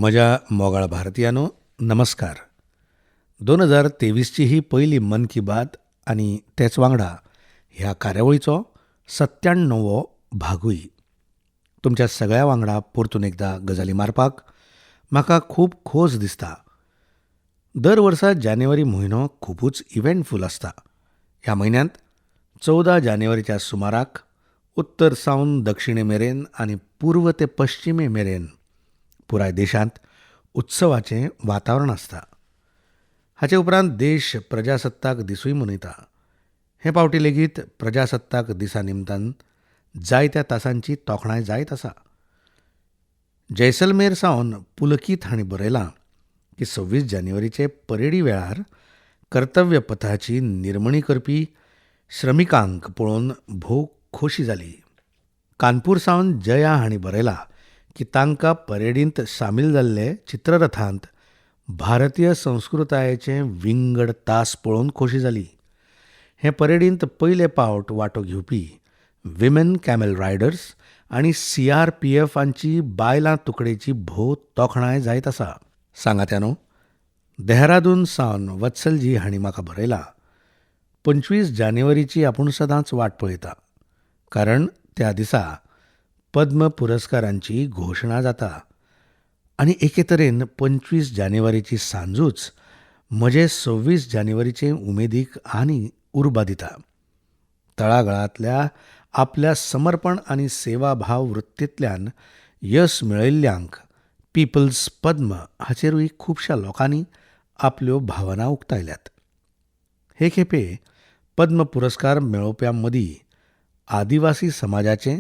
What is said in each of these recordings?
म्हज्या मोगाळ भारतीयांनो, नमस्कार. 2023ची ही पयली मन की बात आनी तेच वांगडा ह्या कार्यावळीचो 97वो भागूय. तुमच्या सगळ्या वांगडा परतून एकदा गजाली मारपाक म्हाका खूब खोस दिसता. दर वर्सा जानेवारी म्हयनो खुबूच इव्हेंटफूल आसता. ह्या म्हयन्यांत 14 जानेवारीच्या सुमाराक उत्तर सावन दक्षिणे मेरेन आनी पूर्व ते पश्चिमे मेरेन पुराय देशांत उत्सवाचें वातावरण आसता. हाचे उपरांत देश प्रजासत्ताक दिसूय मनयता. हे पावटी लेगीत प्रजासत्ताक दिसा निमतान जायत्या तासांची तोखणाय जायत आसा. जैसलमेर सावन पुलकीत हांणी बरयलां की 26 जानेवारीचे परेडी वेळार कर्तव्य पथाची निर्मणी करपी श्रमिकांक पळोवन भोव खोशी जाली. कानपूर सावन जया हांणी बरयलां की तांकां परेडींत सामील जाल्ले चित्ररथांत भारतीय संस्कृतायेचे विंगड तास पळोवन खोशी जाली. हे परेडींत पयले पावट वांटो घेवपी विमेन कॅमेल रायडर्स आनी CRPF हांची बायलां तुकडेची भोव तोखणाय जायत आसा. सांगात्यानो, देहरादून सावन वत्सलजी हांणी म्हाका बरयलां, 25 जानेवारीची आपूण सदांच वाट पळयता, कारण त्या दिसा पद्म पुरस्कारांची घोशणा जाता आनी एके तरेन 25 जानेवारीची सांजूच म्हजे 26 जानेवारीचे उमेदीक आनी उर्बा दिता. तळागाळांतल्या आपल्या समर्पण आनी सेवाभाव वृत्तींतल्यान यश मेळयल्ल्यांक पीपल्स पद्म हाचेरूय खुबश्या लोकांनी आपल्यो भावना उक्तायल्यात. हे खेपे पद्म पुरस्कार मेळोवप्यां मदीं आदिवासी समाजाचे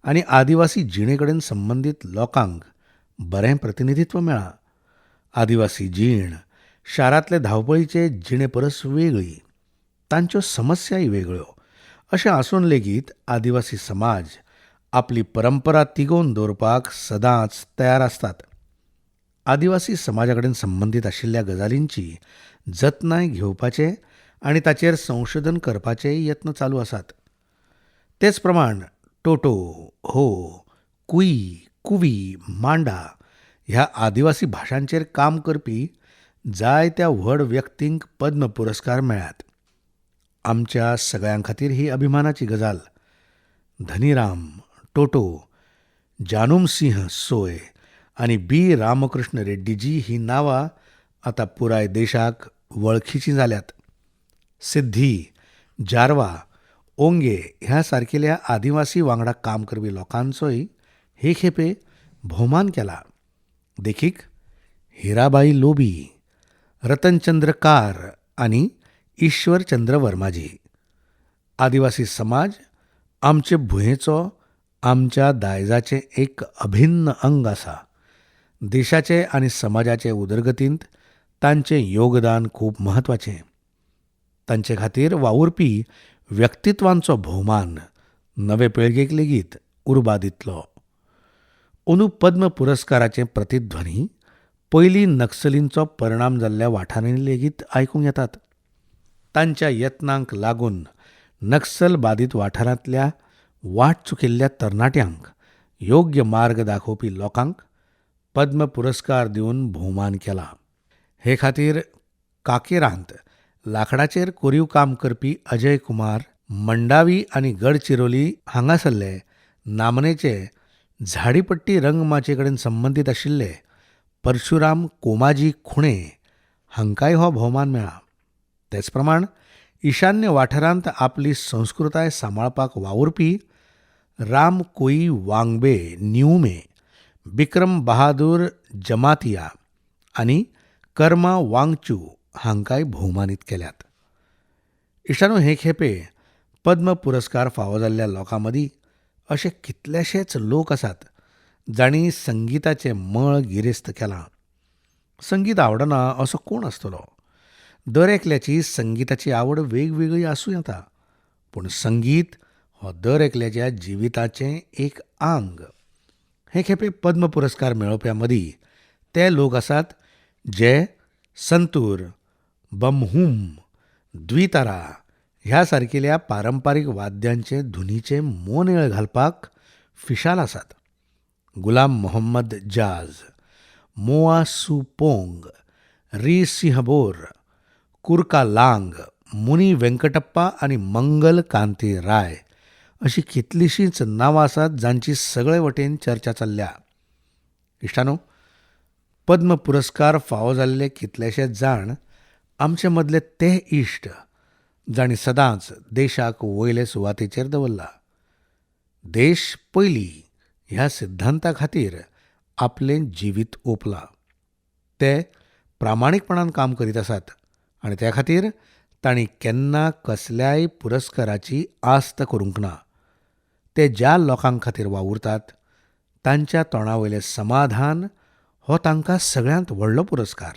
आनी आदिवासी जिणे कडेन संबंदीत लोकांक बरें प्रतिनिधित्व मेळ्ळां. आदिवासी जीण शारांतले धांवपळीचे जिणे परस वेगळी, तांच्यो समस्याय वेगळ्यो. अशें आसून लेगीत आदिवासी समाज आपली परंपरा तिगोवन दवरपाक सदांच तयार आसतात. आदिवासी समाजा कडेन संबंदीत आशिल्ल्या गजालींची जतनाय घेवपाचे आनी ताचेर संशोधन करपाचेय यत्न चालू आसात. तेच प्रमाण टोटो, हो, कुई, कुवी, मांडा ह्या आदिवासी भाशांचेर काम करपी जायत्या व्हड व्यक्तींक पद्म पुरस्कार मेळ्ळ्यात. आमच्या सगळ्यां खातीर ही अभिमानाची गजाल. धनीराम, टोटो, जानुम सिंह सोय आनी बी रामकृष्ण रेड्डीजी ही नांवां आतां पुराय देशाक वळखीचीं जाल्यात. सिद्धी, जारवा, ओंगे ह्या सारकेल्या आदिवासी वांगडा काम करपी लोकांचोय हे खेपे भोवमान केला. देखीक हिराबाई लोबी, रतनचंद्र कार आनी ईश्वरचंद्र वर्माजी. आदिवासी समाज आमचे भुंयेचो, आमच्या दायजाचें एक अभिन्न अंग आसा. देशाचे आनी समाजाचे उदरगतींत तांचें योगदान खूब म्हत्वाचें. तांचे खातीर वावुरपी व्यक्तित्वांचो भोवमान नवे पिळगेक लेगीत उर्बा दितलो. अंदू पद्म पुरस्काराचे प्रतिध्वनी पयलीं नक्सलींचो परिणाम जाल्ल्या वाठारांनी लेगीत आयकूंक येतात. तांच्या यत्नांक लागून नक्सल बादीत वाठारांतल्या वाट चुकिल्ल्या तरणाट्यांक योग्य मार्ग दाखोवपी लोकांक पद्म पुरस्कार दिवन भोवमान केला. हे खातीर काकेरांत लांकडाचेर कोरीव काम करपी अजय कुमार मंडावी आनी गडचिरोली हांगासरले नामनेचे झाडीपट्टी रंगमाचये कडेन संबंदीत आशिल्ले परशुराम कोमाजी खुणे हांकांय हो भोवमान मेळ्ळा. तेच प्रमाण ईशान्य वाठारांत आपली संस्कृताय सांबाळपाक वावुरपी राम कोई वांगबे न्यूमे, बिक्रम बहादूर जमातिया आनी कर्मा वांगचू हांकांय भोवमानीत केल्यात. इश्टांनो, हे खेपे पद्म पुरस्कार फावो जाल्ल्या लोकां मदीं अशे कितलेशेच लोक आसात जांणी संगिताचें मळ गिरेस्त केलां. संगीत आवडना असो कोण आसतलो? दर एकल्याची संगिताची आवड वेगवेगळी आसूं येता, पूण संगीत हो दर एकल्याच्या जिविताचें एक आंग. हे खेपे पद्म पुरस्कार मेळोवप्यां मदीं ते लोक आसात जे संतूर, बमहूम, द्वितारा ह्या सारकिल्या पारंपारीक वाद्यांचे धुनीचे मोनेळ घालपाक फिशाल आसात. गुलाम मोहम्मद जाज, मोआ सू पोंग, री सिंहबोर, कुर्का लांग, मुनी वेंकटप्पा आनी मंगल कांती राय अशीं कितलींशींच नांवां आसात जांची सगळे वटेन चर्चा चल्ल्या. इश्टांनो, पद्म पुरस्कार फावो जाल्ले कितलेशेच जाण आमचे मदले ते इश्ट जांणी सदांच देशाक वयले सुवातेचेर दवरला. देश पयली ह्या सिद्धांता खातीर आपलें जिवीत ओंपलां. ते प्रामाणीकपणान काम करीत आसात आनी त्या खातीर तांणी केन्ना कसल्याय पुरस्काराची आस्त करूंक ना. ते ज्या लोकां खातीर वावुरतात तांच्या तोंडा वयलें समाधान हो तांकां सगळ्यांत व्हडलो पुरस्कार.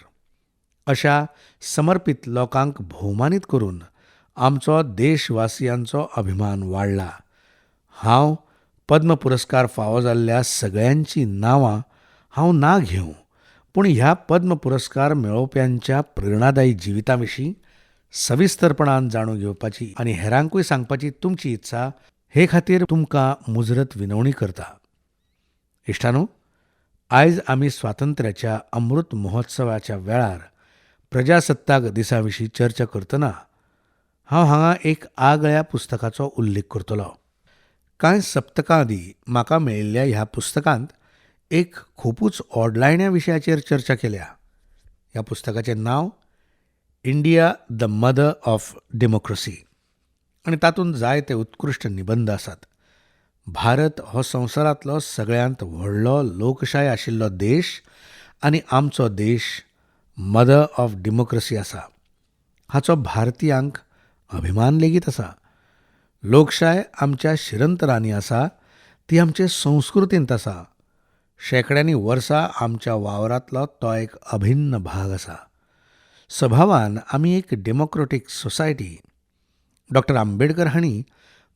अशा समर्पीत लोकांक भोवमानीत करून आमचो देशवासियांचो अभिमान वाडला. हांव पद्म पुरस्कार फावो जाल्ल्या सगळ्यांचीं नांवां हांव ना घेवं, पूण ह्या पद्म पुरस्कार मेळोवप्यांच्या प्रेरणादायी जिविता विशीं सविस्तरपणान जाणून घेवपाची आनी हेरांकूय सांगपाची तुमची इत्सा हे खातीर तुमकां मुजरत विनवणी करता. इश्टांनो, आयज आमी स्वातंत्र्याच्या अमृत महोत्सवाच्या वेळार प्रजासत्ताक दिसा विशीं चर्चा करतना हांव हांगा एक आगळ्या पुस्तकाचो उल्लेख करतलो. कांय सप्तकां आदीं म्हाका मेळिल्ल्या ह्या पुस्तकांत एक खुबूच ओडलायण्या विशयाचेर चर्चा केल्या. ह्या पुस्तकाचें नांव India the mother of democracy आनी तातूंत जायते उत्कृश्ट निबंद आसात. भारत हो संवसारांतलो सगळ्यांत व्हडलो लोकशाय आशिल्लो देश आनी आमचो देश मदर ऑफ डेमोक्रसी आसा. हाचो भारतीयांक अभिमान लेगीत आसा. लोकशाय आमच्या शिरंतरांनी आसा, ती आमचे संस्कृतींत आसा. शेंकड्यांनी वर्सां आमच्या वावरांतलो तो एक अभिन्न भाग आसा. सभावान आमी एक डेमोक्रेटीक सोसायटी. डॉक्टर आंबेडकर हांणी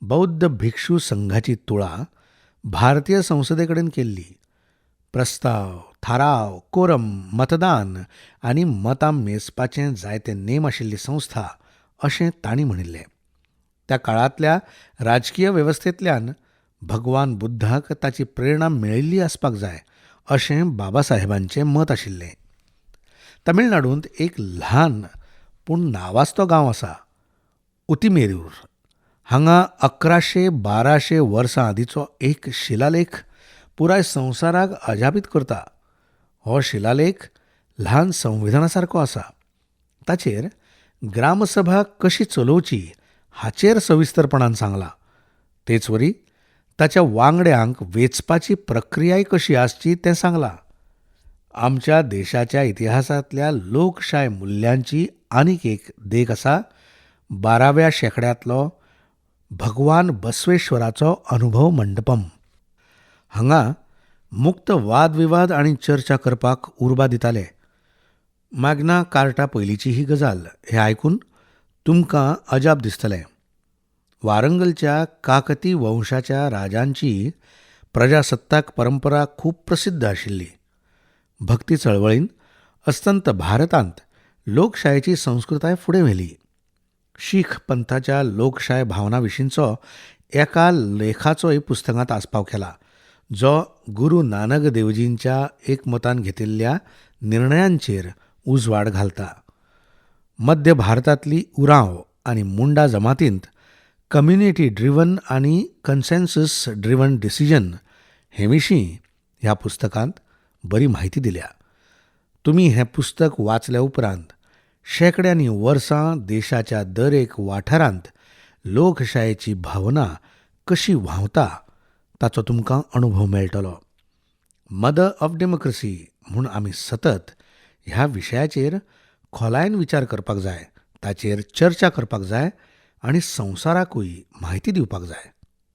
बौद्ध भिक्षू संघाची तुळा भारतीय संसदे कडेन केल्ली. प्रस्ताव, थाराव, कोरम, मतदान आनी मतां मेजपाचें जायते नेम आशिल्ली संस्था अशें तांणी म्हणिल्लें. त्या काळांतल्या राजकीय वेवस्थेंतल्यान भगवान बुद्धाक ताची प्रेरणा मेळिल्ली आसपाक जाय अशें बाबासाहेबांचें मत आशिल्लें. तमिळनाडूंत एक ल्हान पूण नांवाजतो गांव आसा, उतिमेरूर. हांगा 1100-1200 वर्सां आदींचो एक शिलालेख पुराय संवसाराक अजापीत करता. हो शिलालेख ल्हान संविधाना सारको आसा. ताचेर ग्रामसभा कशी चलोवची हाचेर सविस्तरपणान सांगलां. तेचवरी ताच्या वांगड्यांक वेंचपाची प्रक्रियाय कशी आसची तें सांगलां. आमच्या देशाच्या इतिहासांतल्या लोकशाय मुल्यांची आनीक एक देख आसा 12व्या शेंकड्यांतलो भगवान बसवेश्वराचो अनुभव मंडपम. हांगा मुक्त वादविवाद आनी चर्चा करपाक उर्बा दिताले. मॅग्ना कार्टा पयलींची ही गजाल हें आयकून तुमकां अजाप दिसतलें. वारंगलच्या काकती वंशाच्या राजांची प्रजासत्ताक परंपरा खूब प्रसिद्ध आशिल्ली. भक्ती चळवळीन अस्तंत भारतांत लोकशायेची संस्कृताय फुडें व्हेली. शीख पंथाच्या लोकशाय भावना विशींचो एका लेखाचोय पुस्तकांत आस्पाव केला, जो गुरू नानक देवजींच्या एकमतान घेतिल्ल्या निर्णयांचेर उजवाड घालता. मध्य भारतांतली उरांव आनी मुंडा जमातींत कम्युनिटी ड्रिवन आनी कन्सेन्सस ड्रिवन डिसिजन हे विशीं ह्या पुस्तकांत बरी म्हायती दिल्या. तुमी हें पुस्तक वाचल्या उपरांत शेंकड्यांनी वर्सां देशाच्या दर एक वाठारांत लोकशायेची भावना कशी व्हांवता ताचो तुमकां अनुभव मेळटलो. मदर ऑफ डेमोक्रसी म्हूण आमी सतत ह्या विशयाचेर खोलायेन विचार करपाक जाय, ताचेर चर्चा करपाक जाय आनी संवसाराकूय म्हायती दिवपाक जाय.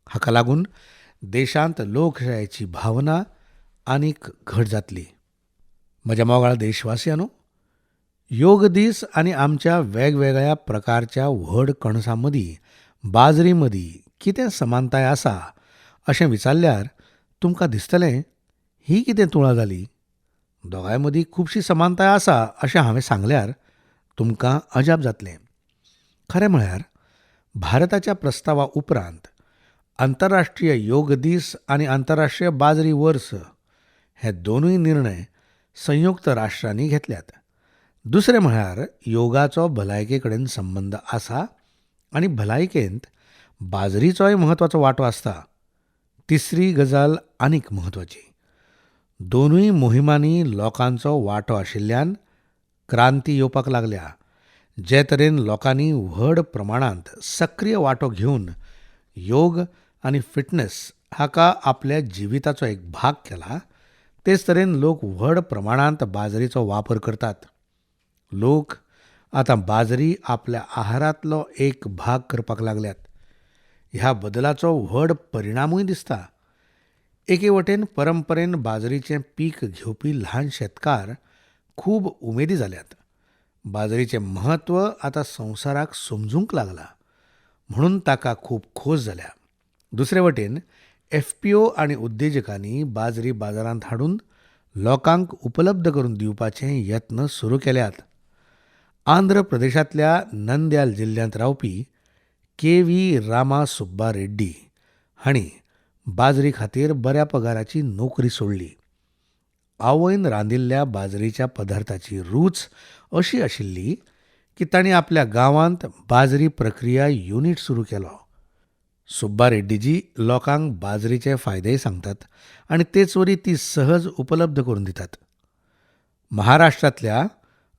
हाका लागून देशांत लोकशायेची भावना आनीक घट जातली. म्हज्या मोगाळ देशवासियांनो, योग दीस आनी आमच्या वेगवेगळ्या प्रकारच्या व्हड कणसां मदीं, बाजरी मदीं कितें समानताय आसा अशें विचारल्यार तुमकां दिसतलें ही कितें तुळा जाली. दोगांय मदीं खुबशी समानताय आसा अशें हांवें सांगल्यार तुमकां अजाप जातलें. खरें म्हळ्यार भारताच्या प्रस्तावा उपरांत आंतरराष्ट्रीय योग दीस आनी आंतरराष्ट्रीय बाजरी वर्स हे दोनूय निर्णय संयुक्त राष्ट्रांनी घेतल्यात. दुसरें म्हळ्यार योगाचो भलायके कडेन संबंद आसा आनी भलायकेंत बाजरीचोय म्हत्वाचो वांटो आसता. तिसरी गजाल आनीक म्हत्वाची. दोनूय मोहिमांनी लोकांचो वांटो आशिल्ल्यान क्रांती येवपाक लागल्या. जे तरेन लोकांनी व्हड प्रमाणांत सक्रीय वांटो घेवन योग आनी फिटनेस हाका आपल्या जिविताचो एक भाग केला, तेच तरेन लोक व्हड प्रमाणांत बाजरीचो वापर करतात. लोक आतां बाजरी आपल्या आहारांतलो एक भाग करपाक लागल्यात. ह्या बदलाचो व्हड परिणामूय दिसता. एके वटेन परंपरेन बाजरीचें पीक घेवपी ल्हान शेतकार खूब उमेदी जाल्यात. बाजरीचें म्हत्व आतां संवसाराक समजूंक लागलां म्हणून ताका खूब खोस जाल्या. दुसरे वटेन एफपीओ आनी उद्देजकांनी बाजरी बाजारांत हाडून लोकांक उपलब्ध करून दिवपाचे यत्न सुरू केल्यात. आंध्र प्रदेशांतल्या नंद्याल जिल्ल्यांत रावपी के व्ही रामा सुब्बा रेड्डी हांणी बाजरी खातीर बऱ्या पगाराची नोकरी सोडली. आवयन रांदिल्ल्या बाजरीच्या पदार्थाची रूच अशी आशिल्ली की तांणी आपल्या गांवांत बाजरी प्रक्रिया युनीट सुरू केलो. सुब्बा रेड्डीजी लोकांक बाजरीचे फायदेय सांगतात आनी तेचवरी ती सहज उपलब्ध करून दितात. महाराष्ट्रांतल्या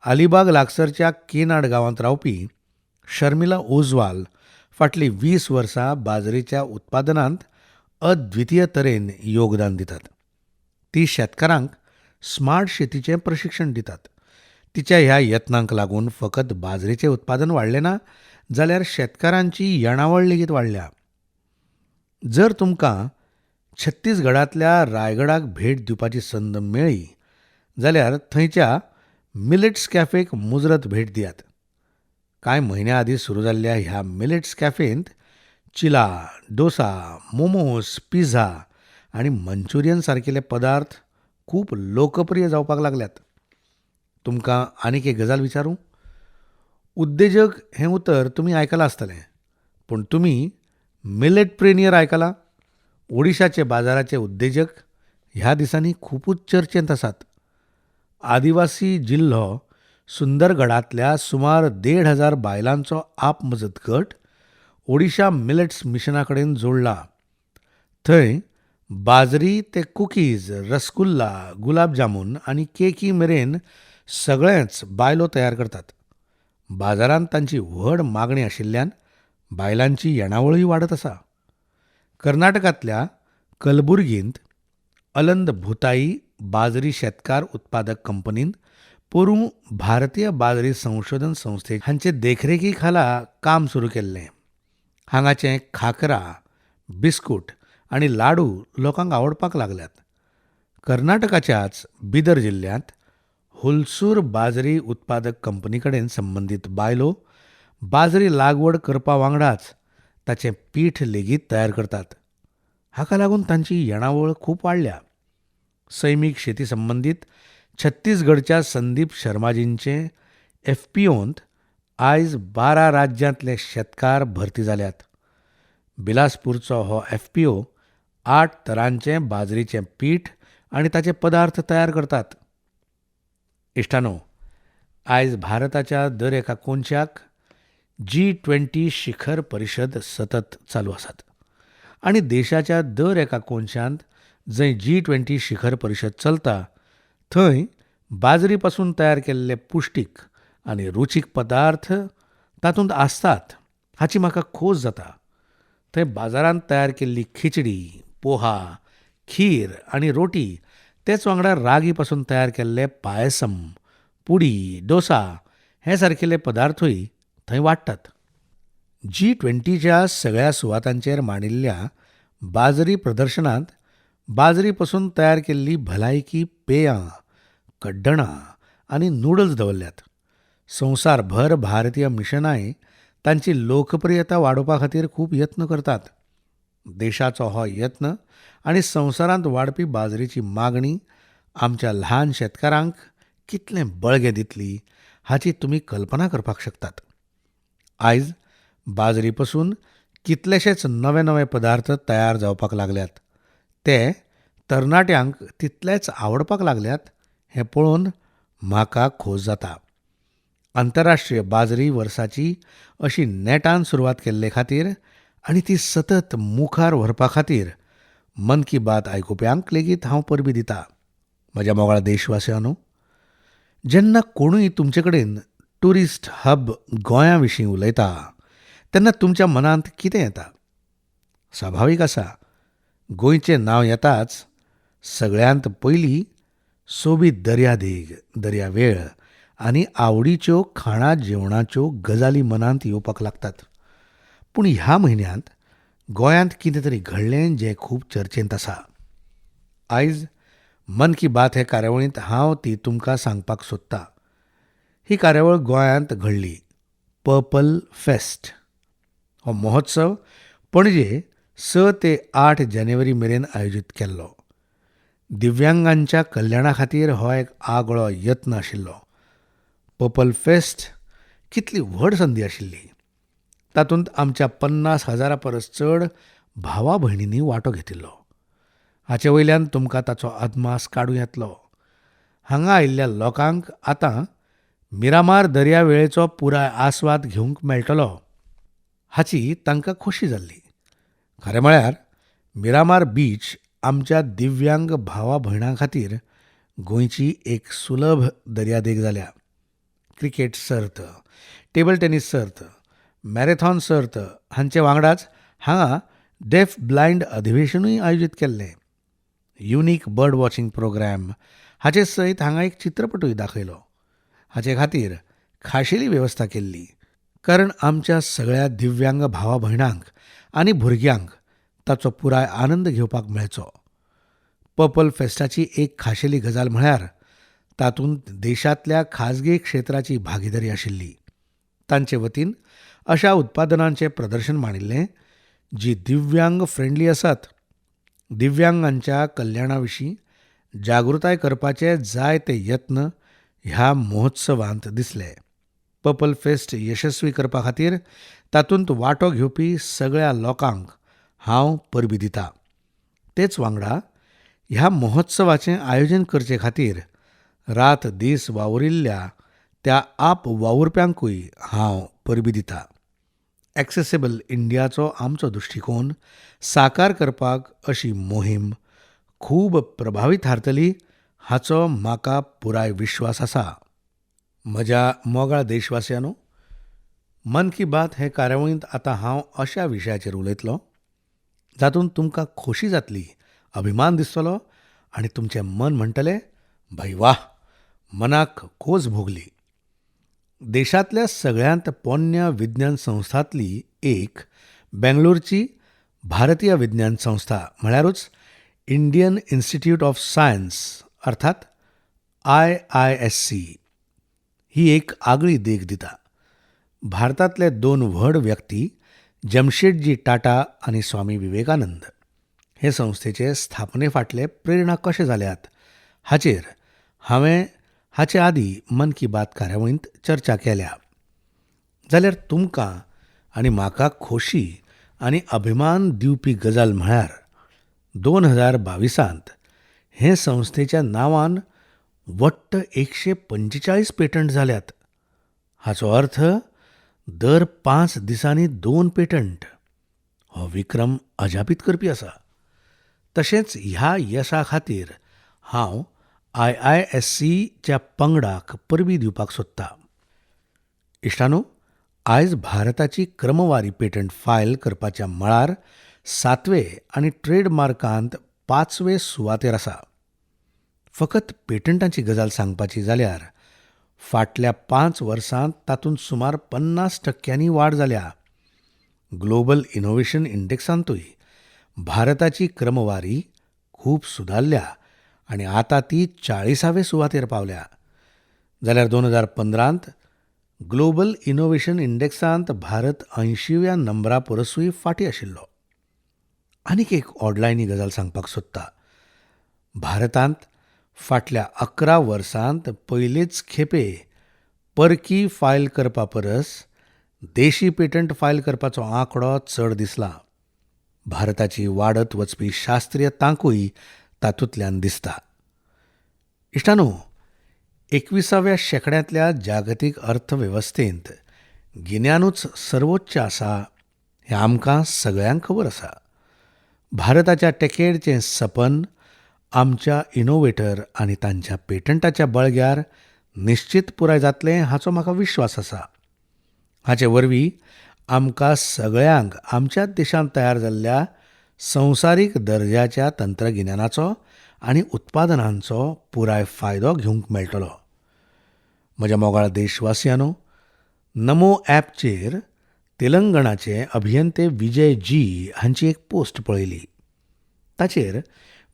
अलिबाग लागसरच्या केनाड गांवांत रावपी शर्मिला ओजवाल फाटलीं 20 वर्सां बाजरीच्या उत्पादनांत अद्वितीय तरेन योगदान दितात. ती शेतकारांक स्मार्ट शेतीचें प्रशिक्षण दितात. तिच्या ह्या यत्नांक लागून फकत बाजरीचें उत्पादन वाडलें ना, जाल्यार शेतकारांची येणावळ लेगीत वाडल्या. जर तुमकां छत्तीसगडांतल्या रायगडाक भेट दिवपाची संद मेळ्ळी जाल्यार थंयच्या मिलेट्स कॅफेक मुजरत भेट दियात. कांय म्हयन्यां आदीं सुरू जाल्ल्या ह्या मिलेट्स कॅफेंत चिला, डोसा, मोमोज, पिझ्झा आनी मंचुरियन सारकिले पदार्थ खूब लोकप्रिय जावपाक लागल्यात. तुमकां आनीक एक गजाल विचारूं? उद्देजक हें उतर तुमी आयकलां आसतलें, पूण तुमी मिलेटप्रेनियर आयकलां? ओडिशाचे बाजाराचे उद्देजक ह्या दिसांनी खुबूच चर्चेंत आसात. आदिवासी जिल्लो सुंदरगडांतल्या सुमार 1500 बायलांचो आपमजत गट ओडिशा मिलेट्स मिशना कडेन जोडला. थंय बाजरी ते कुकीज, रसगुल्ला, गुलाब जामून आनी केकी मेरेन सगळेंच बायलो तयार करतात. बाजारांत तांची व्हड मागणी आशिल्ल्यान बायलांची येणावळूय वाडत आसा. कर्नाटकांतल्या कलबुर्गींत अलंद भुताई बाजरी शेतकार उत्पादक कंपनीन पोरूं भारतीय बाजरी संशोधन संस्थे हांचे देखरेखी खाला काम सुरू केल्लें. हांगाचें खाकरा, बिस्कूट आनी लाडू लोकांक आवडपाक लागल्यात. कर्नाटकाच्याच बिदर जिल्ल्यांत हुलसूर बाजरी उत्पादक कंपनी कडेन संबंदीत बायलो बाजरी लागवड करपा वांगडाच ताचें पीठ लेगीत तयार करतात. हाका लागून तांची येणावळ खूब वाडल्या. सैमीक शेती संबंदीत छत्तीसगडच्या संदीप शर्माजींचे एफपीओंत आयज 12 राज्यांतले शेतकार भरती जाल्यात. बिलासपूरचो हो एफपीओ 8 तरांचें बाजरीचें पीठ आनी ताचे पदार्थ तयार करतात. इश्टानो, आयज भारताच्या दर एका कोनशाक G20 शिखर परिशद सतत चालू आसात आनी देशाच्या दर एका कोनशांत जंय G20 शिखर परिशद चलता थंय बाजरी पासून तयार केल्ले पुश्टीक आनी रुचीक पदार्थ तातूंत आसतात हाची म्हाका खोस जाता. थंय बाजारांत तयार केल्ली खिचडी, पोहा, खीर आनी रोटी, तेच वांगडा रागी पासून तयार केल्ले पायसम, पुडी, डोसा हे सारकेले पदार्थूय थंय वाडटात. G20च्या सगळ्या सुवातांचेर मांडिल्ल्या बाजरी प्रदर्शनांत बाजरी पसून तयार केल्ली भलायकी पेयां, कड्डणां आनी नूडल्स दवरल्यात. संवसारभर भारतीय मिशनांय तांची लोकप्रियता वाडोवपा खातीर खूब यत्न करतात. देशाचो हो यत्न आनी संवसारांत वाडपी बाजरीची मागणी आमच्या ल्हान शेतकारांक कितलें बळगें दितली हाची तुमी कल्पना करपाक शकतात. आयज बाजरी पसून कितलेशेच नवे नवे पदार्थ तयार जावपाक लागल्यात. ते तरणाट्यांक तितलेच आवडपाक लागल्यात हें पळोवन म्हाका खोस जाता. आंतरराष्ट्रीय बाजरी वर्साची अशी नेटान सुरवात केल्ले खातीर आनी ती सतत मुखार व्हरपा खातीर मन की बात आयकुप्यांक लेगीत हांव परबीं दिता. म्हज्या मोगाळ देशवासियांनो, जेन्ना कोणूय तुमचे कडेन ट्युरिस्ट हब गोंया विशीं उलयता तेन्ना तुमच्या मनांत कितें येता? स्वाभावीक आसा, गोंयचें नांव येताच सगळ्यांत पयलीं सोबीत दर्यादेग, दर्यावेळ आनी आवडीच्यो खाणा जेवणाच्यो गजाली मनांत येवपाक लागतात. पूण ह्या म्हयन्यांत गोंयांत कितें तरी घडलें जें खूब चर्चेंत आसा. आयज मन की बात हे कार्यावळींत हांव ती तुमकां सांगपाक सोदता. ही कार्यावळ गोंयांत घडली, पर्पल फेस्ट. हो महोत्सव पणजे 6 ते 8 जानेवारी मेरेन आयोजीत केल्लो. दिव्यांगांच्या कल्याणा खातीर हो एक आगळो यत्न आशिल्लो. पर्पल फेस्ट कितली व्हड संदी आशिल्ली. तातूंत आमच्या 50,000 परस चड भावा भयणींनी वांटो घेतिल्लो. हाचे वयल्यान तुमकां ताचो अदमास काडूं येतलो. हांगा आयिल्ल्या लोकांक आतां मिरामार दर्यावेळेचो पुराय आस्वाद घेवंक मेळटलो हाची तांकां खोशी जाल्ली. खरें म्हळ्यार मिरामार बीच आमच्या दिव्यांग भावा भयणां खातीर गोंयची एक सुलभ दर्यादेग जाल्या. क्रिकेट सर्त, टेबल टेनीस सर्त, मॅरेथॉन सर्त हांचे वांगडाच हांगा डेफ ब्लायंड अधिवेशनूय आयोजीत केल्लें. युनीक बर्ड वॉचिंग प्रोग्राम हाचे सयत हांगा एक चित्रपटूय दाखयलो. हाचे खातीर खाशेली वेवस्था केल्ली, कारण आमच्या सगळ्या दिव्यांग भावा भयणांक आनी भुरग्यांक ताचो पुराय आनंद घेवपाक मेळचो. पर्पल फेस्टाची एक खाशेली गजाल म्हळ्यार तातूंत देशांतल्या खाजगी क्षेत्राची भागीदारी आशिल्ली. तांचे वतीन अशा उत्पादनांचें प्रदर्शन मांडिल्लें जी दिव्यांग फ्रेंडली आसात. दिव्यांगांच्या कल्याणा विशीं जागृताय करपाचे जायते यत्न ह्या महोत्सवांत दिसले. पर्पल फेस्ट यशस्वी करपा खातीर तातूंत वांटो घेवपी सगळ्या लोकांक हांव परबीं दिता. तेच वांगडा ह्या महोत्सवाचें आयोजन करचे खातीर रात दीस वावुरिल्ल्या त्या आप वावुरप्यांकूय हांव परबीं दिता. एक्सेसेबल इंडियाचो आमचो दृश्टिकोन साकार करपाक अशी मोहीम खूब प्रभावी थारतली हाचो म्हाका पुराय विश्वास आसा. म्हज्या मोगाळ देशवासियांनो, मन की बात हे कार्यावळींत आतां हांव अशा विशयाचेर उलयतलो जातूंत तुमकां खोशी जातली, अभिमान दिसतलो आनी तुमचें मन म्हणटलें, भाई वाह, मनाक खोस भोगली. देशांतल्या सगळ्यांत पोन्न्या विज्ञान संस्थांतली एक बेंगलोरची भारतीय विज्ञान संस्था म्हळ्यारूच इंडियन इन्स्टिट्यूट ऑफ सायन्स अर्थात IISc ही एक आगळी देख दिता. भारतांतले दोन व्हड व्यक्ती जमशेदजी टाटा आनी स्वामी विवेकानंद हे संस्थेचे स्थापने फाटले प्रेरणा कशे जाल्यात हाचेर हांवें हाचे आदीं मन की बात कार्यावळींत चर्चा केल्या. जाल्यार तुमकां आनी म्हाका खोशी आनी अभिमान दिवपी गजाल म्हळ्यार 2022 हे संस्थेच्या नांवान वट्ट 145 पेटंट जाल्यात. हाचो अर्थ दर 5 दिसांनी 2 पेटंट. हो विक्रम अजापीत करपी आसा. तशेंच ह्या यशा खातीर हांव IIScच्या पंगडाक परबीं दिवपाक सोदता. इश्टानो, आयज भारताची क्रमवारी पेटंट फायल करपाच्या मळार 7वे आनी ट्रेडमार्कांत 5वे सुवातेर आसा. फकत पेटंटांची गजाल सांगपाची जाल्यार फाटल्या 5 वर्सांत तातूंत सुमार 50% वाड जाल्या. ग्लोबल इनोव्हेशन इंडेक्सांतूय भारताची क्रमवारी खूब सुदारल्या आनी आतां ती 40वे सुवातेर पावल्या. जाल्यार 2015 ग्लोबल इनोव्हेशन इंडेक्सांत भारत 80व्या नंबरा परसूय फाटीं आशिल्लो. आनीक एक ओडलायनी गजाल सांगपाक सोदता. भारतांत फाटल्या 11 वर्सांत पयलेच खेपे परकी फायल करपा परस देशी पेटंट फायल करपाचो आंकडो चड दिसला. भारताची वाडत वचपी शास्त्रीय तांकूय तातूंतल्यान दिसता. इश्टानो, 21व्या शेंकड्यांतल्या जागतीक अर्थवेवस्थेंत गिन्यानूच सर्वोच्च आसा हें आमकां सगळ्यांक खबर आसा. भारताच्या टेकेडचें सपन आमच्या इनोव्हेटर आनी तांच्या पेटंटाच्या बळग्यार निश्चित पुराय जातलें हाचो म्हाका विश्वास आसा. हाचे वरवीं आमकां सगळ्यांक आमच्याच देशांत तयार जाल्ल्या संवसारीक दर्जाच्या तंत्रगिन्यानाचो आनी उत्पादनांचो पुराय फायदो घेवंक मेळटलो. म्हज्या मोगाळ देशवासियांनो, नमो ॲपचेर तेलंगणाचे अभियंते विजय जी हांची एक पोस्ट पळयली. ताचेर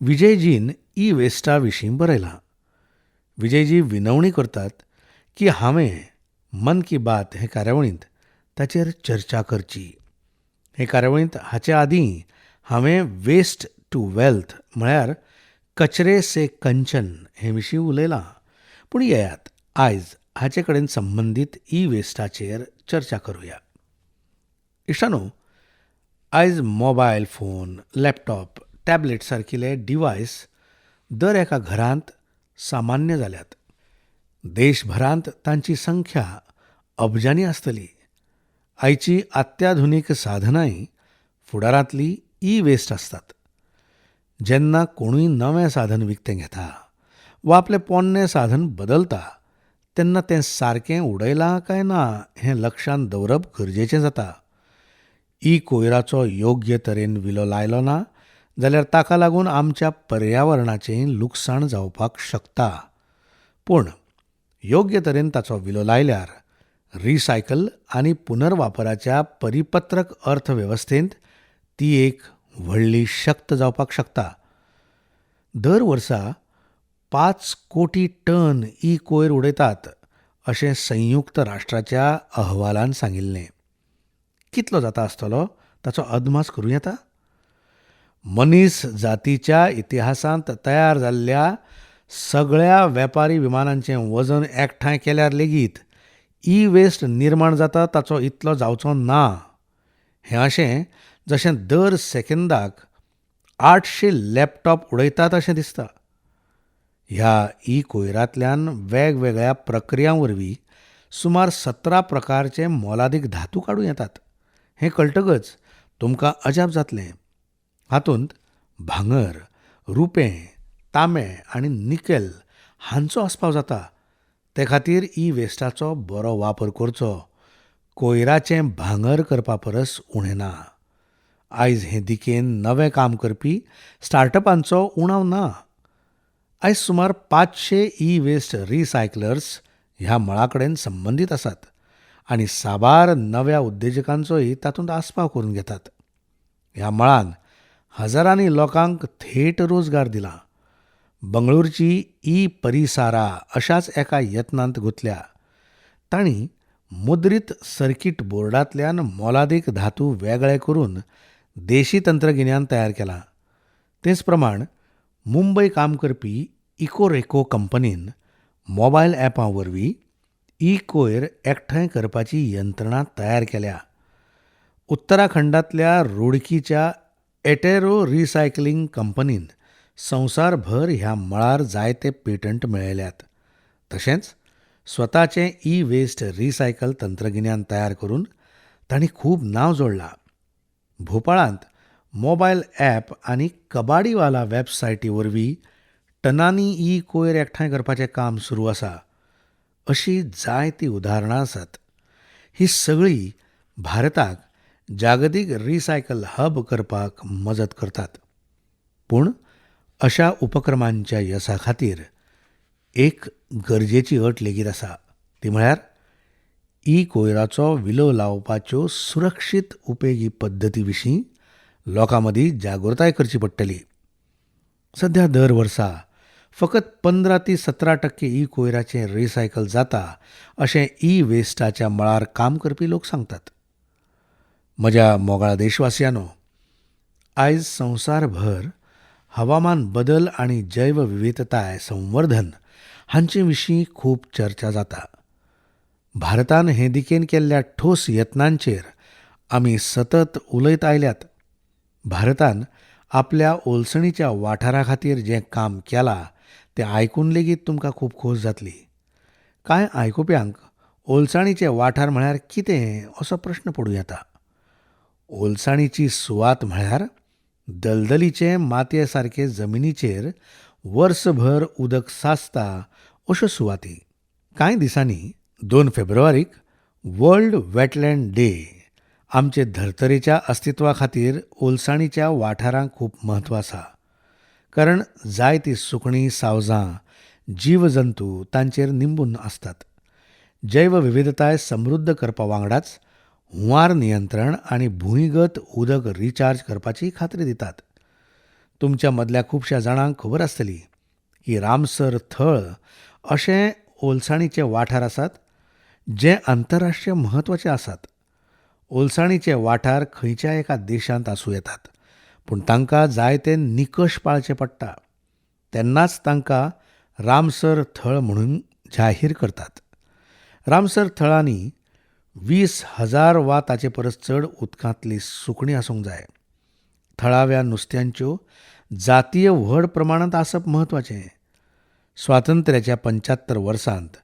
विजयजीन ई वेस्टा विशीं बरयलां. विजयजी विनवणी करतात की हांवें मन की बात हे कार्यावळींत ताचेर चर्चा करची. हे कार्यावळींत हाचे आदीं हांवें वेस्ट टू वेल्थ म्हळ्यार कचरे से कंचन हे विशीं उलयलां, पूण येयात आयज हाचे कडेन संबंदीत ई वेस्टाचेर चर्चा करुया. इश्टानो, आयज मोबायल फोन, लॅपटॉप, टॅबलेट सारकिले डिवायस दर एका घरांत सामान्य जाल्यात. देशभरांत तांची संख्या अब्जांनी आसतली. आयची अत्याधुनीक साधनांय फुडारांतली ई वेस्ट आसतात. जेन्ना कोणूय नवें साधन विकतें घेता वा आपलें पोन्नें साधन बदलता तेन्ना तें सारकें उडयलां काय ना हें लक्षांत दवरप गरजेचें जाता. ई कोयराचो योग्य तरेन विलो लायलो ना जाल्यार ताका लागून आमच्या पर्यावरणाचें लुकसाण जावपाक शकता. पूण योग्य तरेन ताचो विलो लायल्यार रिसायकल आनी पुनर्वापराच्या परिपत्रक अर्थवेवस्थेंत ती एक व्हडली शक्त जावपाक शकता. दर वर्सा 5 कोटी टन ई कोयर उडयतात अशें संयुक्त राष्ट्राच्या अहवालान सांगिल्लें. कितलो जाता आसतलो ताचो अदमास करूं येता? मनीस जातीच्या इतिहासांत तयार जाल्ल्या सगळ्या वेपारी विमानांचें वजन एकठांय केल्यार लेगीत ई वेस्ट निर्माण जाता ताचो इतलो जावचो ना. हें अशें जशें दर सेकंदाक 800 लॅपटॉप उडयतात अशें दिसता. ह्या ई कोयरांतल्यान वेगवेगळ्या प्रक्रियां वरवीं सुमार 17 प्रकारचे मोलादीक धातू काडूं येतात हें कळटकच तुमकां अजाप जातलें. हातूंत भांगर, रुपें, तांबें आनी निकेल हांचो आस्पाव जाता. ते खातीर ई वेस्टाचो बरो वापर करचो. कोयराचें भांगर करपा परस उणें ना. आयज हे दिकेन नवें काम करपी स्टार्टअपांचो उणाव ना. आयज सुमार 500 ई वेस्ट रिसायकलर्स ह्या मळा कडेन संबंदीत आसात आनी साबार नव्या उद्देजकांचोय तातूंत आस्पाव करून घेतात. ह्या मळान हजारांनी लोकांक थेट रोजगार दिला. बंगळुरूची ई परिसारा अशाच एका यत्नांत गुंतल्या. तांणी मुद्रीत सर्किट बोर्डांतल्यान मोलादीक धातू वेगळे करून देशी तंत्रगिन्यान तयार केलां. तेच प्रमाण मुंबय काम करपी इकोरेको कंपनीन मोबायल ॲपां वरवीं ई कोयर एकठांय करपाची यंत्रणा तयार केल्या. उत्तराखंडांतल्या रुडकीच्या एटेरो रिसायकलिंग कंपनीन संवसारभर ह्या मळार जायते पेटंट मेळयल्यात. तशेंच स्वताचें ई वेस्ट रिसायकल तंत्रगिन्यान तयार करून तांणी खूब नांव जोडलां. भोपाळांत मोबायल ॲप आनी कबाडीवाला वेबसायटी वरवीं टनांनी ई कोयर एकठांय करपाचें काम सुरू आसा. अशी जायतीं उदाहरणां आसात. ही सगळीं भारताक जागतीक रिसायकल हब करपाक मजत करतात. पूण अशा उपक्रमांच्या यसा खातीर एक गरजेची अट लेगीत आसा, ती म्हळ्यार ई कोयराचो विलो लावपाच्यो सुरक्षीत उपेगी पद्दती विशीं लोकां मदीं जागृताय करची पडटली. सध्या दर वर्सा फकत 15 ते 17% ई कोयराचें रिसायकल जाता अशें ई वेस्टाच्या मळार काम करपी लोक सांगतात. म्हज्या मोगाळ देशवासियांनो, आयज संवसारभर हवामान बदल आनी जैवविविधताय संवर्धन हांचे विशीं खूब चर्चा जाता. भारतान हे दिकेन केल्ल्या ठोस यत्नांचेर आमी सतत उलयत आयल्यात. भारतान आपल्या ओलसणीच्या वाठारा खातीर जें काम केलां तें आयकून लेगीत तुमकां खूब खोस जातली. कांय आयकुप्यांक ओलसाणीचे वाठार म्हळ्यार कितें असो प्रस्न पडूं येता. ओलसाणीची सुवात म्हळ्यार दलदलीचे मातये सारके जमिनीचेर वर्सभर उदक साचता अश्यो सुवाती. कांय दिसांनी 2 फेब्रुवारीक वर्ल्ड वेटलँड डे. आमचे धर्तरेच्या अस्तित्वा खातीर ओलसाणीच्या वाठारांक खूब म्हत्व आसा, कारण जायतीं सुकणीं, सावजां, जीवजंतू तांचेर निंबून आसतात. जैवविविधताय समृद्ध करपा वांगडाच हुंवार नियंत्रण आनी भूंयगत उदक रिचार्ज करपाची खात्री दितात. तुमच्या मदल्या खुबश्या जाणांक खबर आसतली की रामसर थळ अशें ओलसाणीचे वाठार आसात जे आंतरराष्ट्रीय म्हत्वाचे आसात. ओलसाणीचे वाठार खंयच्या एका देशांत आसूं येतात, पूण तांकां जायते निकश पाळचे पडटा, तेन्नाच तांकां रामसर थळ म्हणून जाहीर करतात. रामसर थळांनी 20,000 वा ताचे परस चड उदकांतली सुकणीं आसूंक जाय. थळाव्या नुस्त्यांच्यो जातीय व्हड प्रमाणांत आसप म्हत्वाचें. स्वातंत्र्याच्या 75 वर्सांत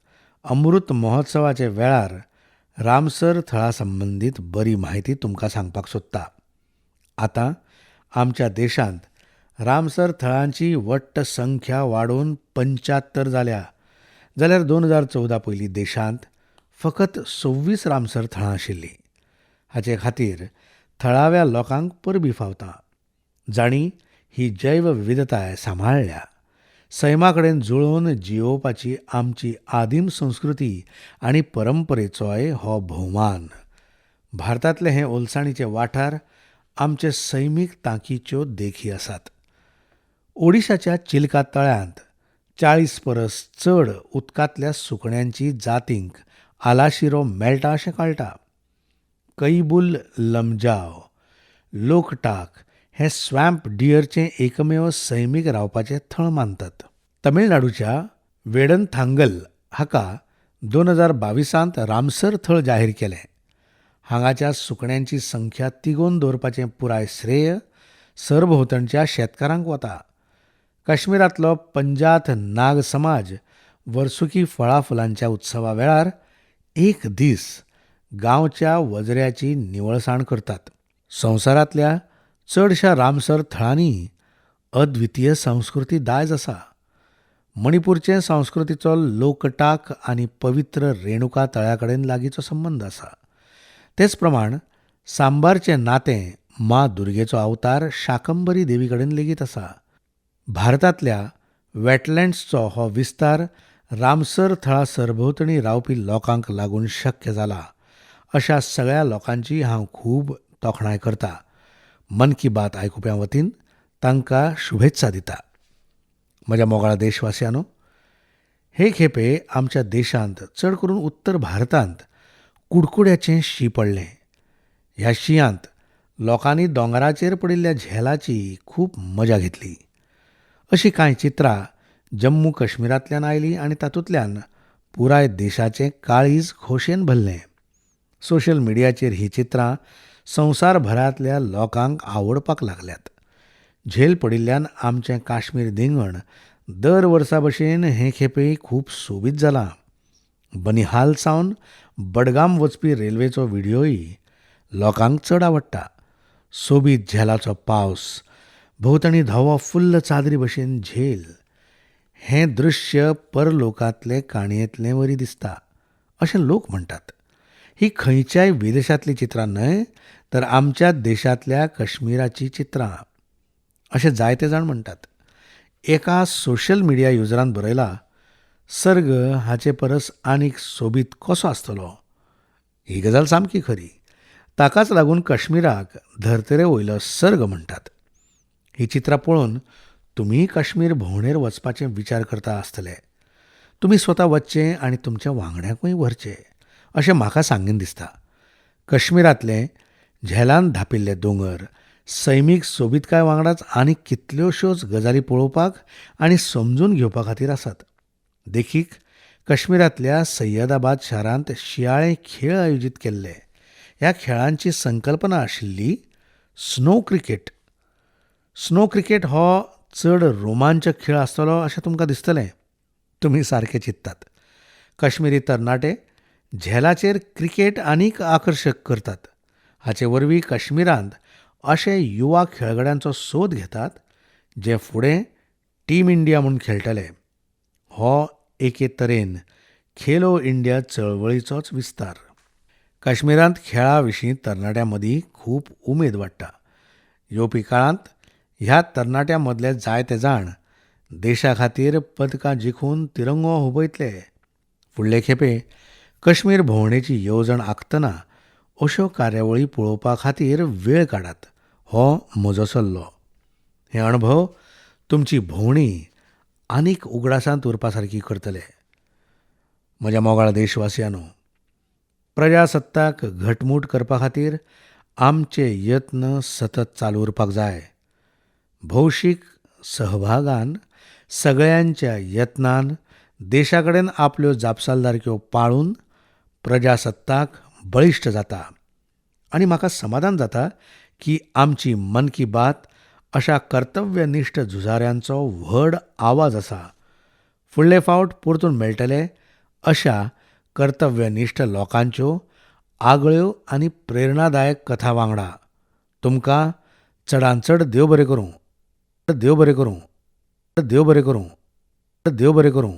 अमृत महोत्सवाच्या वेळार रामसर थळा संबंदीत बरी म्हायती तुमकां सांगपाक सोदता. आतां आमच्या देशांत रामसर थळांची वट्ट संख्या वाडोवन 75 जाल्या, जाल्यार 2014 पयलीं देशांत फकत 26 रामसर थळां आशिल्लीं. हाचे खातीर थळाव्या लोकांक परबी फावता, जांणी ही जैवविविधताय सांबाळ्ळ्या. सैमा कडेन जुळोवन जियोवपाची आमची आदीम संस्कृती आनी परंपरेचोय हो भोवमान. भारतांतले हे ओलसाणीचे वाठार आमचे सैमीक तांकीच्यो देखी आसात. ओडिशाच्या चिल्का तळ्यांत 40 परस चड उदकांतल्या सुकण्यांची जातींक आलाशिरो मेळटा अशें कळटा. कैबुल लमजाव, लोकटाक हें स्वॅम्प डियरचें एकमेव सैमीक रावपाचें थळ मानतात. तमिळनाडूच्या वेडनथांगल हाका 2022 रामसर थळ जाहीर केलें. हांगाच्या सुकण्यांची संख्या तिगोवन दवरपाचें पुराय श्रेय सरभोंवतणच्या शेतकारांक वता. काश्मीरांतलो पंजात नाग समाज वर्सुकी फळां फुलांच्या उत्सवा वेळार एक दीस गांवच्या वजऱ्याची निवळसाण करतात. संवसारांतल्या चडशा रामसर थळांनी अद्वितीय संस्कृती दायज आसा. मणिपूरचे संस्कृतीचो लोकटाक आनी पवित्र रेणुका तळ्या कडेन लागींचो संबंद आसा. तेच प्रमाण सांबारचें नातें मां दुर्गेचो अवतार शाकंबरी देवी कडेन लेगीत आसा. भारतांतल्या वेटलँड्सचो हो विस्तार रामसर थळा सरभोंवतणी रावपी लोकांक लागून शक्य जाला. अशा सगळ्या लोकांची हांव खूब तोखणाय करता. मन की बात आयकुप्यां वतीन तांकां शुभेत्सा दिता. म्हज्या मोगाळ देशवासियांनो, हे खेपे आमच्या देशांत चड करून उत्तर भारतांत कुडकुड्याचें शीं पडलें. ह्या शिंयांत लोकांनी दोंगराचेर पडिल्ल्या झेलाची खूब मजा घेतली. अशीं कांय चित्रां जम्मू काश्मीरांतल्यान आयलीं आनी तातूंतल्यान पुराय देशाचें काळीज खोशेन भरलें. सोशल मिडियाचेर हीं चित्रां संवसारभरांतल्या लोकांक आवडपाक लागल्यात. झेल पडिल्ल्यान आमचें काश्मीर देंगण दर वर्सा भशेन हे खेपे खूब सोबीत जालां. बनिहाल सावन बडगाम वचपी रेल्वेचो व्हिडियोय लोकांक चड आवडटा. सोबीत झेलाचो पावस, भोंवतणी धवो फुल्ल चादरी भशेन झेल, हें दृश्य परलोकांतले काणयेंतले वरी दिसता अशें लोक म्हणटात. ही खंयच्याय विदेशांतलीं चित्रां न्हय, तर आमच्या देशांतल्या काश्मीराचीं चित्रां अशें जायते जाण म्हणटात. एका सोशल मिडिया युजरान बरयलां, सर्ग हाचे परस आनीक सोबीत कसो आसतलो? ही गजाल सामकी खरी. ताकाच लागून काश्मीराक धर्तरे वयलो सर्ग म्हणटात. ही चित्रां पळोवन तुमीय काश्मीर भोंवडेर वचपाचें विचार करता आसतले. तुमी स्वता वचचें आनी तुमच्या वांगड्यांकूय व्हरचें अशें म्हाका सांगीन दिसता. काश्मीरांतलें झेलान धापिल्ले दोंगर, सैमीक सोबीतकाय वांगडाच आनी कितल्योश्योच गजाली पळोवपाक आनी समजून घेवपा खातीर आसात. देखीक, काश्मीरांतल्या सय्यदाबाद शारांत शिंयाळे खेळ आयोजीत केल्ले. ह्या खेळांची संकल्पना आशिल्ली स्नो क्रिकेट. स्नो क्रिकेट हो चड रोमांचक खेळ आसतलो अशें तुमकां दिसतलें. तुमी सारकें चिंततात. काश्मिरी तरणाटे झेलाचेर क्रिकेट आनीक आकर्शक करतात. हाचे वरवीं काश्मीरांत अशे युवा खेळगड्यांचो सोद घेतात जे फुडें टीम इंडिया म्हूण खेळटले. हो एके तरेन खेलो इंडिया चळवळीचोच विस्तार. काश्मीरांत खेळा विशीं तरणाट्यां मदीं खूब उमेद वाडटा. येवपी काळांत ह्या तरणाट्यां मदले जायते जाण देशा खातीर पदकां जिखून तिरंगो हुबयतले. फुडले खेपे काश्मीर भोंवडेची येवजण आंखतना अश्यो कार्यावळी पळोवपा खातीर वेळ काडात, हो म्हजो सल्लो. हे अणभव तुमची भोंवडी आनीक उगडासांत उरपा सारकी करतले. म्हज्या मोगाळ देशवासियांनो, प्रजासत्ताक घटमूट करपा खातीर आमचे यत्न सतत चालू उरपाक जाय. भौशीक सहभागान, सगळ्यांच्या यत्नान देशा कडेन आपल्यो जापसालदारक्यो पाळून प्रजासत्ताक बळिश्ट जाता आनी म्हाका समाधान जाता की आमची मन की बात अशा कर्तव्यनिश्ठ झुजाऱ्यांचो व्हड आवाज आसा. फुडले फावट परतून मेळटले अशा कर्तव्यनिश्ठ लोकांच्यो आगळ्यो आनी प्रेरणादायक कथा वांगडा. तुमकां चडांत चड देव बरें करूं, देव बरें करूं, देव बरें करूं, देव बरें करूं.